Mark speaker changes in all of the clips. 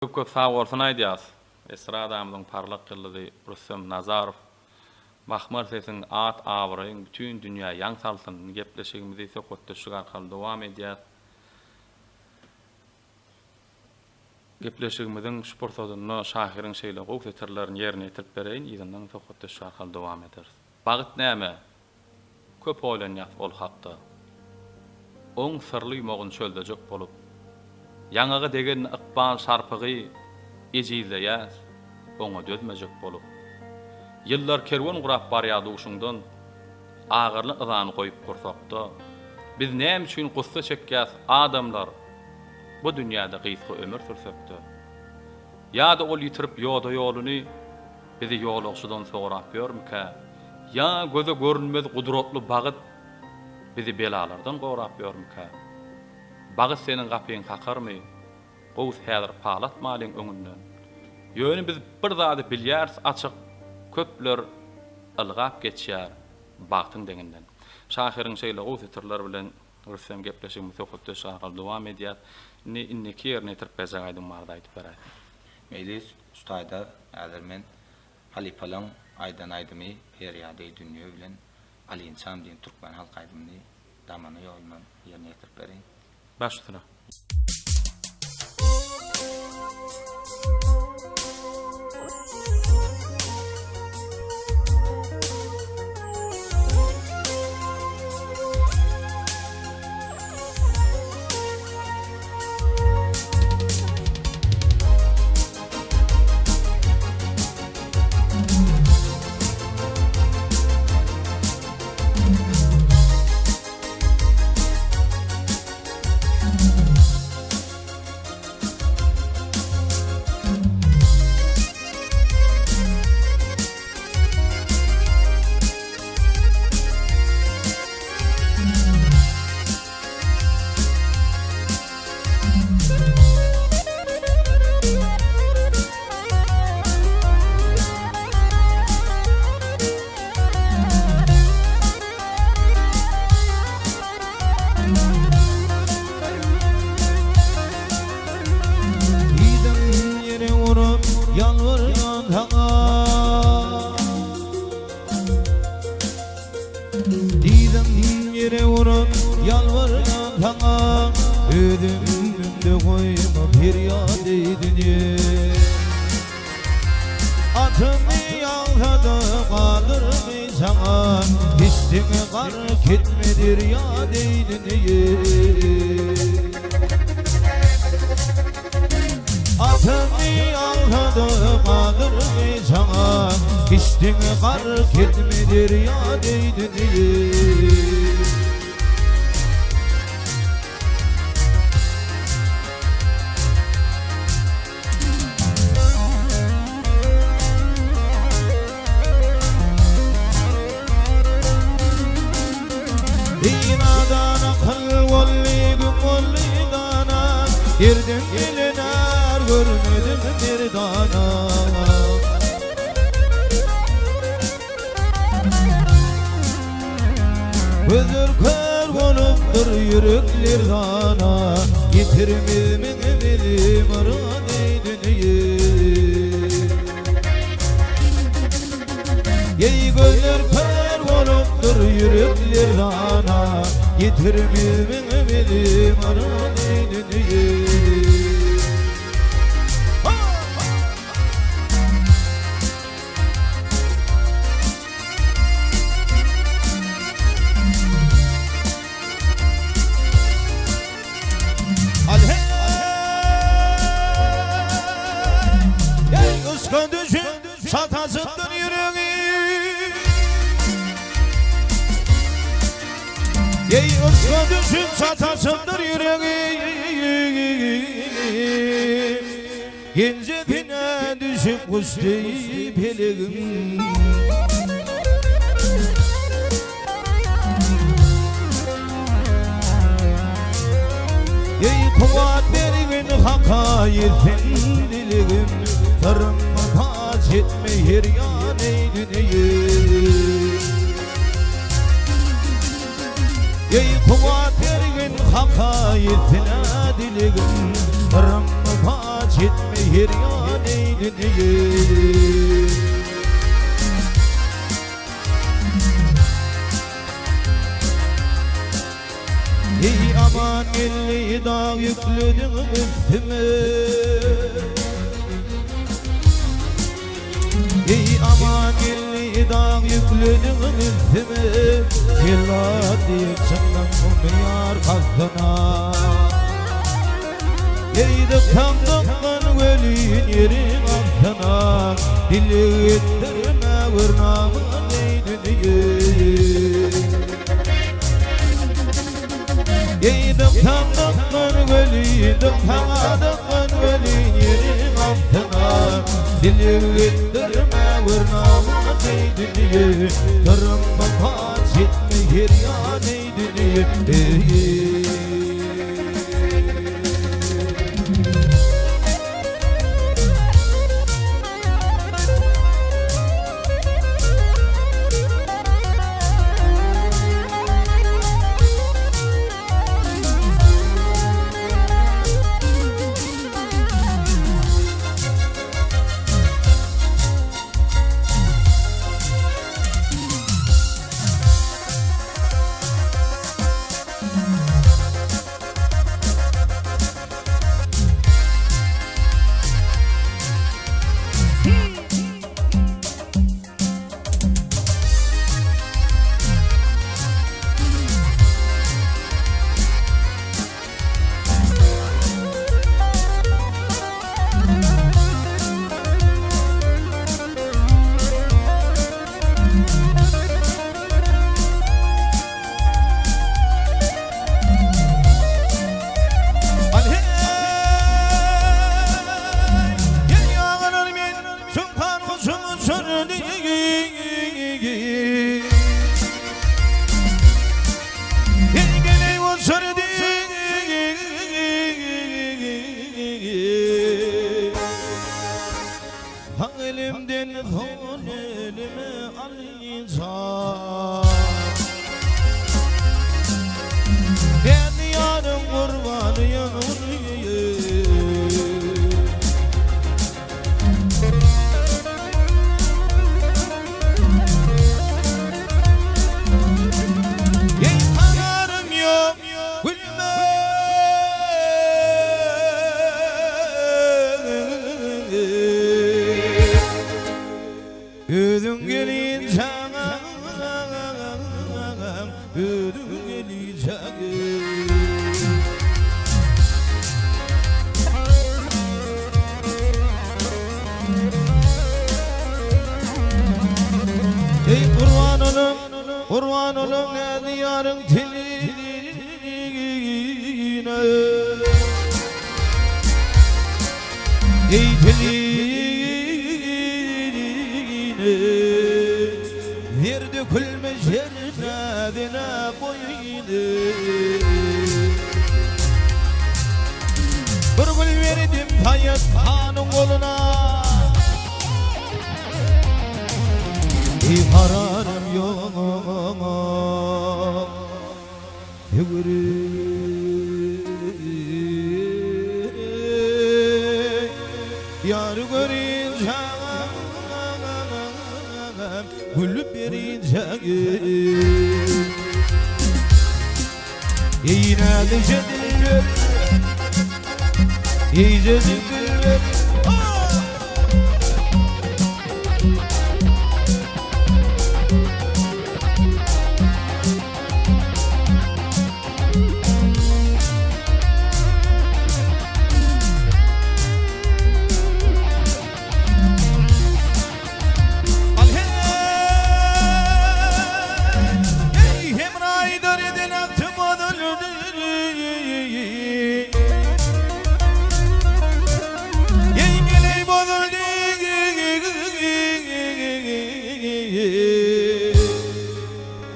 Speaker 1: Köp köp sag bolsun aýdýas. Estradamyzyň parlak ýyldyzy Rüstem Nazarow. Mahmal sesiň at abraýyň bütin dünýä ýaň salsyn. Gepleşigimizi söhbetdeşlik arkaly dowam edýäs. Gepleşigimiziň şu pursadynda şahyryň şeýle gowy setirlerini ýerine ýetirip bereýin, yzyndan söhbetdeşlik arkaly dowam ederis. Bagt näme? Köp oýlanýas ol hakda. Oň syrly ýumagyny çözdejek bolup, Ýaňaga degen ykbal şarpygy Ejizleýäs, oňa dözmejek bolup. Ýyllar kerwen gurap barýar duşuňdan, Agyrly yzany goýup gursakda. Biz näme üçin gussa çekýäs, adamlar, Bu dünýäde gysga ömür sürsek-de? Ýa-da ol ýitirip ýoda-ýoluny Bizi ýolagçydan sorap ýörmükä? Ýa göze görünmez gudratly bagyt Bizi belalardan gorap ýörmükä? Bagyt seniň gapyňy kakarmy? Gowusy häzir pal atmalyň öňünden. Ýöne biz bir zady bilýäris açyk, Köpler ylgap geçýär bagtyň deňinden. Şahyryň şeýle gowy setirleri bilen Rüstem gepleşigimizi söhbetdeş arkaly dowam edýäs. Indi indiki ýerine ýetirip berjek aýdym barada aýdyp beräýseň.
Speaker 2: Meýlis şu taýda häzir men halypalaň aýdan aýdymy Perýady dünýe bilen Alynçam diýen türkmen halk aýdymyny Damana ýolundan ýerine ýetirip bereýin.
Speaker 1: Baş üstüne.
Speaker 3: Diýdim ýere urup ýalbarýan saňa. Diýdim ýere urup ýalbarýan saňa Özümde goýma perýat eý dünýe Atymy ýagsada galdyrmy saňa Hiç gark etme derýa deý dünýe Atymy alsa-da gadyrmy saňa, Içdiňi gark etme derýa deý dünýe. Eý nadan akyl boldy güm boldy dana Ýerden gelen är görmedim merdana Gözler kör bolupdyr ýürekler dana Ýetirmezmiň bizi myrat eý dünýe Eý gözler kör bolupdyr ýürekler dana Ýetirmezmiň bizi myrat eý dünýe Yşka düşüp sataşypdyr ýüregi Eý yşka düşüp sataşypdyr ýüregi Genjesine düşüp guş deý pelegiň. Eý kuwwat bergin Haka ýetsin dilegim, Syrymmy paş etme her ýan eý dünýe. Eý kuwwat bergin Haka ýetsin-ä dilegim, Syrymmy paş. paç etme her ýan eý dünýe. Eý aman geldi dag ýüklediň üstüme. Eý aman geldi dag ýüklediň üstüme. Jellat diýip çykdyň muny ýar kastyna. Eý dyksaň dykgyn welin ýeriň astyna. Dileg etdirme gör namyň eý dünýe. Eý dyksaň dykgyn welin dyksaň-a dykgyn welin ýeriň astyna. Dileg etdirme gör namyň eý dünýe. Syrymmy paç etme her ýan eý dünýe. Sag elimden sol elime alynca. Ben ýaryň gurbany Eý kararym ýok gülme. Özüň gelinçäň, özüň gelinçäň. Eý gurban olam, gurban olam näzli ýaryň tenine. Eý tenine, zer dökülmiş her näzine boýny. Bir gül berdim Saýat hanyň goluna. Eý kararym ýok. Ýar görinçäm, gülüp berinçäm. Eý näzije dilber, eýjejik dilber.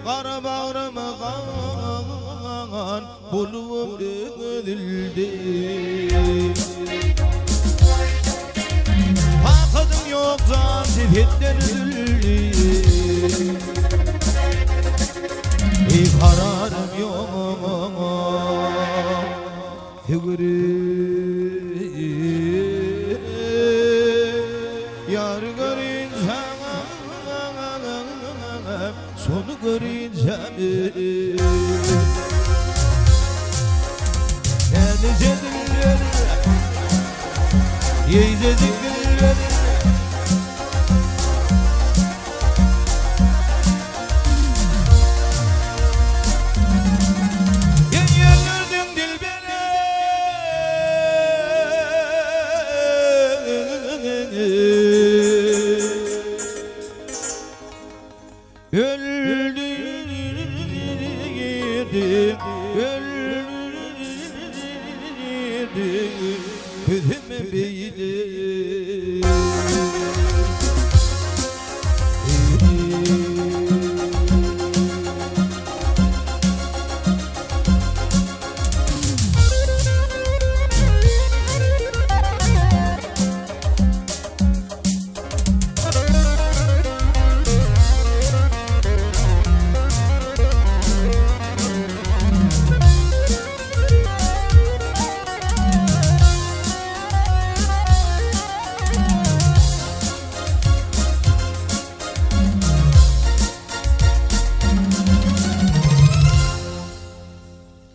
Speaker 3: Gara bagryma gan bolubam dözüldi. Takadym ýok jan jesetden üzüldi. Eý kararym ýok sögüri. Eýjejik dillerim.